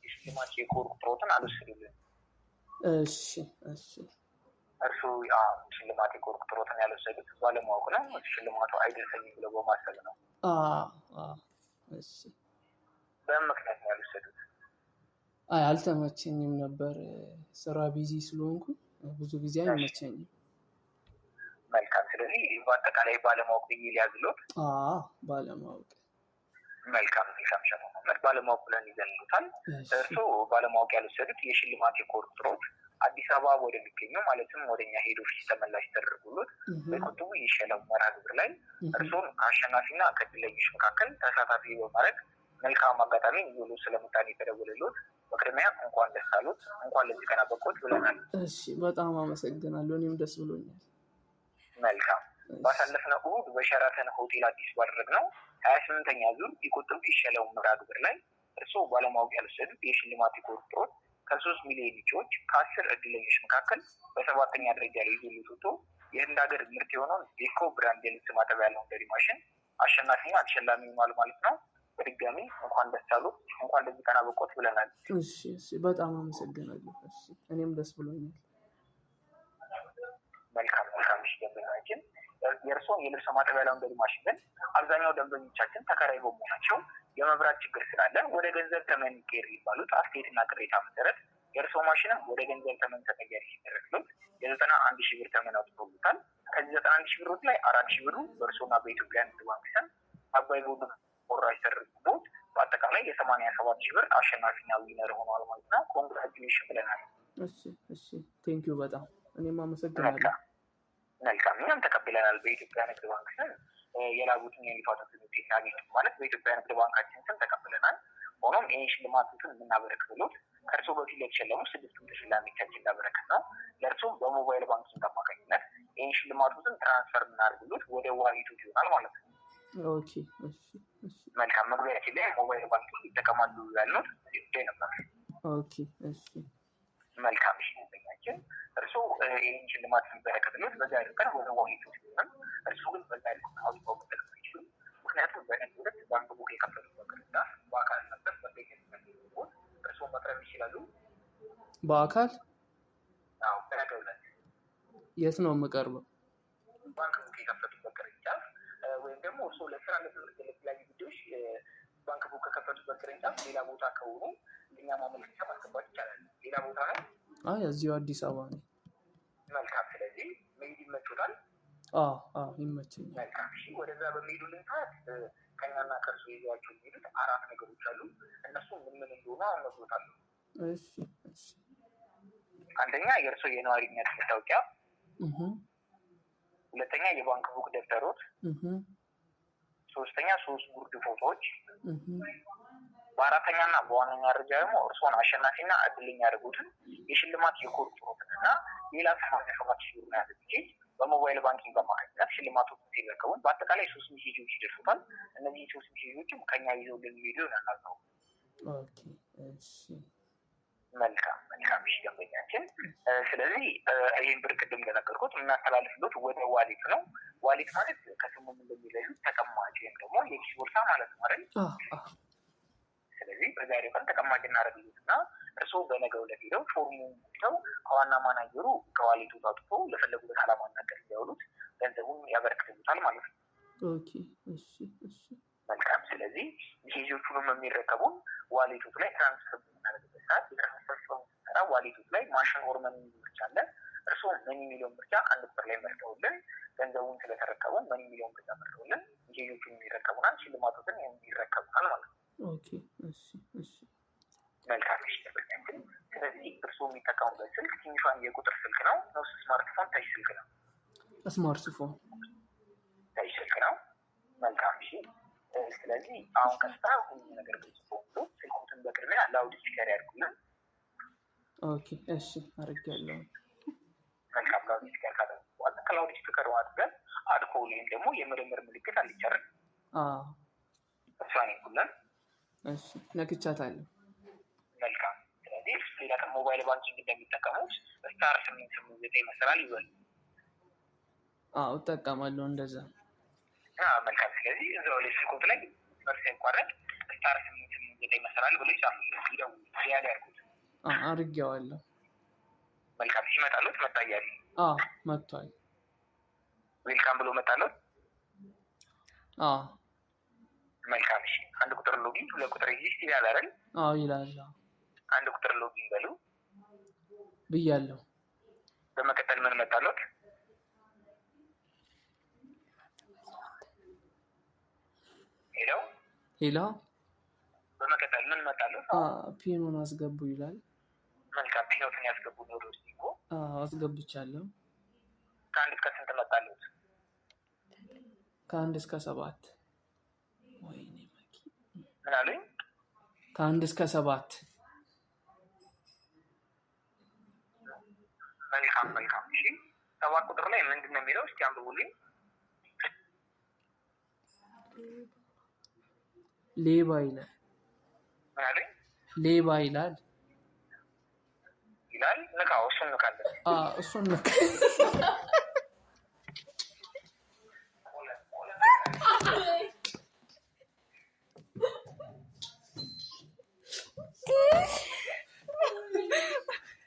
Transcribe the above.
የሽልማት የኮድ ቁጥሮትን አልወሰዱልንም። እሺ እሺ። እርስዎ ሽልማት የኮድ ቁጥሮትን ያልወሰዱት ባለማወቅ ነው? ሽልማቱ አይደርሰኝም ብለው በማሰብ ነው? አዎ አዎ። እሺ። በምን ምክንያት ነው ያልወሰዱት? አይ አልተመቸኝም ነበር፣ ስራ busy ስለሆንኩ ብዙ ጊዜ አይመቸኝም። መልካም። ስለዚህ በአጠቃላይ ባለማወቅ ብዬ ሊያዝሎት? አዎ፣ ባለማወቅ። መልካም መልካም። ሸህ መሐመድ፣ ባለማወቅ ብለን ይዘንሉታል። እርስዎ ባለማወቅ ያልወሰዱት የሽልማት የኮድ ቁጥሮች አዲስ አበባ ወደሚገኘው፣ ማለትም ወደኛ head office ተመላሽ ተደርጎሎት በቁጥቡ ይሸለም መርሃ ግብር ላይ እርስዎን ከአሸናፊና ከእድለኞች መካከል ተሳታፊ በማድረግ መልካም አጋጣሚ ይዞ ስለመጣን የተደወለሎት። በቅድሚያ እንኳን ደስ አሎት፣ እንኳን ለዚህ ቀን አበቆት ብለናል። እሺ፣ በጣም አመሰግናለሁ። እኔም ደስ ብሎኛል። መልካም። ባሳለፍነው እሑድ በሸራተን ሆቴል አዲስ ባደረግነው 28ኛ ዙር ይቆጥቡ ይሸለሙ መርሃ ግብር ላይ እርስዎ ባለማወቅ ያልወሰዱት የሽልማት የኮድ ቁጥሮች ከ3 ሚሊዮን እጩዎች ከ10 እድለኞች መካከል በሰባተኛ ደረጃ ላይ ይዞ ወጥቶ የህንድ ሀገር ምርት የሆነውን ቤኮ brand የልብስ ማጠቢያ laundry machine አሸናፊና ተሸላሚ ሆኗል ማለት ነው። በድጋሚ እንኳን ደስ አሎት፣ እንኳን ለዚህ ቀን አበቆት ብለናል። እሺ እሺ፣ በጣም አመሰግናለሁ። እሺ፣ እኔም ደስ ብሎኛል። መልካም መልካም። እሺ ደንበኛችን፣ የእርስዎን የልብስ ማጠቢያ laundry machine ግን አብዛኛው ደንበኞቻችን ተከራይ በመሆናቸው የመብራት ችግር ስላለ ወደ ገንዘብ ተመን ይቀየር ባሉት አስተያየትና ቅሬታ መሰረት የእርስዎ ማሽንም ወደ ገንዘብ ተመን ተቀያሪ ሲደረግሎት የ91,000 ብር ተመን አውጥቶሉታል። ከዚህ 91,000 ብሮች ላይ 4,000 ብሩ በእርስዎና በኢትዮጵያ ንግድ ባንክ ስም አባይ ቦንድ ቆራጭ ተደርጎት በአጠቃላይ የ87,000 ብር አሸናፊና winner ሆኗል ማለት ነው። Congratulation ብለናል። እሺ እሺ፣ thank you፣ በጣም እኔም አመሰግናለሁ። መልካም መልካም። እኛም ተቀብለናል። በኢትዮጵያ ንግድ ባንክ ስም የላቡትን የልፋቶትን ውጤት ያገኙ ማለት በኢትዮጵያ ንግድ ባንካችን ስም ተቀብለናል። ሆኖም ይህን ሽልማቱን የምናበረክትሎት ከእርስዎ በፊት ለተሸለሙ ስድስቱም ተሸላሚዎቻችን እንዳበረከት ነው። ለእርስዎም በ mobile banking አማካኝነት ይህን ሽልማቱን transfer የምናደርግሎት ወደ wallet ኡ ይሆናል ማለት ነው። Okay፣ እሺ እሺ። መልካም። መግቢያችን ላይ mobile banking ይጠቀማሉ ያልነው እዚህ ጉዳይ ነበር። Okay፣ እሺ። መልካም። እሺ ደንበኛችን፣ እርስዎ ይህን ሽልማት የሚበረከትሎት በዛሬው ቀን ወደ wallet ኡ ሲሆን እርስዎ ግን በዛሬው ቀን አውጥተው መጠቀም አይችሉም። ምክንያቱም በነገው ዕለት ባንክ book የከፈቱበት ቅርንጫፍ በአካል መጥተው መገኘት ስለሚኖርብዎት እርስዎ መቅረብ ይችላሉ? በአካል? አዎ፣ በነገው ዕለት። የት ነው የምቀርበው? ባንክ book የከፈቱበት ቅርንጫፍ ወይም ደግሞ እርስዎ ለስራ፣ ለትምህርት፣ ለተለያዩ ጉዳዮች ባንክ book ከከፈቱበት ቅርንጫፍ ሌላ ቦታ ከሆኑ እኛ ማመልከቻ ማስገባት ይቻላል። ሌላ ቦታ ነው? አይ፣ እዚሁ አዲስ አበባ ነኝ። መልካም። ስለዚህ መሄድ ይመቾታል? አዎ አዎ፣ ይመቸኛል። መልካም። እሺ፣ ወደዛ በሚሄዱልን ሰዓት ከኛና ከእርሱ ይዘዋቸው የሚሄዱት አራት ነገሮች አሉ። እነሱ ምን ምን እንደሆኑ አሁን እነግሮታለሁ። እሺ እሺ። አንደኛ የእርሶ የነዋሪነት መታወቂያ፣ ሁለተኛ የባንክ book ደብተሮት፣ ሶስተኛ ሶስት ጉርድ ፎቶዎች፣ በአራተኛና በዋነኛ ደረጃ ደግሞ እርስዎን አሸናፊና እድለኛ ያደርጉትን የሽልማት የኮድ ቁጥሮትን እና ሌላ 87,000 ብር የያዘ message በ mobile banking አማካኝነት ሽልማቶችን ሲረከቡን በአጠቃላይ ሶስት ሜሴጆች ይደርሱታል። እነዚህ ሶስት ሜሴጆችም ከኛ ይዘውልን የሚሄዱ ይሆናል ነው። Okay፣ እሺ። መልካም መልካም። እሺ ደንበኛችን፣ ስለዚህ ይህን ብር ቅድም እንደነገርኩት የምናስተላልፍሎት ወደ wallet ነው። Wallet ማለት ከስሙም እንደሚለዩት ተቀማጭ ወይም ደግሞ የኪስ ቦርሳ ማለት ነው አይደል? አዎ አዎ። ስለዚህ በዛሬው ቀን ተቀማጭ እናደርግሎት እና እርስዎ በነገው ዕለት ሄደው ፎርሙን ሞልተው ከዋና ማናጀሩ ከ wallet ኡ አውጥቶ ለፈለጉበት ዓላማና ዕቅድ እንዲያውሉት ገንዘቡን ያበረክትሉታል ማለት ነው። Okay፣ እሺ እሺ። መልካም። ስለዚህ message ኦቹንም የሚረከቡን wallet ኦት ላይ transfer በምናደርግበት ሰዓት የ transfer ስራውን ስንሰራ wallet ኦት ላይ machine or money የሚል ምርጫ አለ። እርስዎ money የሚለውን ምርጫ አንድ ቁጥር ላይ መርጠውልን ገንዘቡን ስለተረከቡ money የሚለውን ምርጫ መርጠውልን message ኦቹን የሚረከቡናል፣ ሽልማቶትን የሚረከቡናል ማለት ነው። Okay፣ እሺ እሺ። መልካም። እሺ ደንበኛችን፣ ስለዚህ እርስዎ የሚጠቀሙበት ስልክ ትንሿን የቁጥር ስልክ ነው ወይስ smartphone touch ስልክ ነው? ስማርትፎን። Touch ስልክ ነው። መልካም። እሺ፣ ስለዚህ አሁን ቀጥታ ሁሉም ነገር ግልጽ ሆኖ ስልኩትን በቅድሚያ loud speaker ያድርጉልን። Okay፣ እሺ፣ አድርጌያለሁ። መልካም። Loud speaker ካደረጉ በኋላ ከ loud speaker ኡ አጠገብ add call ወይም ደግሞ የመደመር ምልክት አለች አይደል? አዎ። እሷን ይንኩልን። እሺ፣ ነክቻታለሁ። መልካም። ስለዚህ ሌላ ቀን mobile banking እንደሚጠቀሙት *889 መሰላል ይበሉ። አዎ፣ እጠቀማለሁ እንደዛ። መልካም። ስለዚህ እዛው ላይ ስልኮት ላይ መስመር ሳይቋረጥ *889 መሰላል ብሎ ይጻፉለት፣ ይደውሉ፣ dial ያድርጉት። አድርጌዋለሁ። መልካም፣ ሲመጣሉት መጣ እያሉ መጥቷል። Welcome ብሎ መጣለት። አዎ። መልካም፣ እሺ። አንድ ቁጥር login፣ ሁለት ቁጥር exit ይላል አይደል? አዎ ይላል። አዎ። አንድ ቁጥር login በሉ። ብያለሁ። በመቀጠል ምን መጣለት? Hello? ሌላ በመቀጠል ምን መጣለት? PIN ኡን አስገቡ ይላል። መልካም፣ PIN ኦትን ያስገቡ ወደ ውስጥ ይግቡ። አስገብቻለሁ። ከአንድ እስከ ስንት መጣለት? ከአንድ እስከ ሰባት። ወይኔ መኪ ምን አሉኝ? ከአንድ እስከ ሰባት። መልካም መልካም። እሺ፣ ሰባት ቁጥር ላይ ምንድን ነው የሚለው? እስኪ አንብቡልኝ። ሌባ ይላል። ምን አሉኝ? ሌባ ይላል። ይላል። ንካው፣ እሱን ንካለን። እሱን ንካ።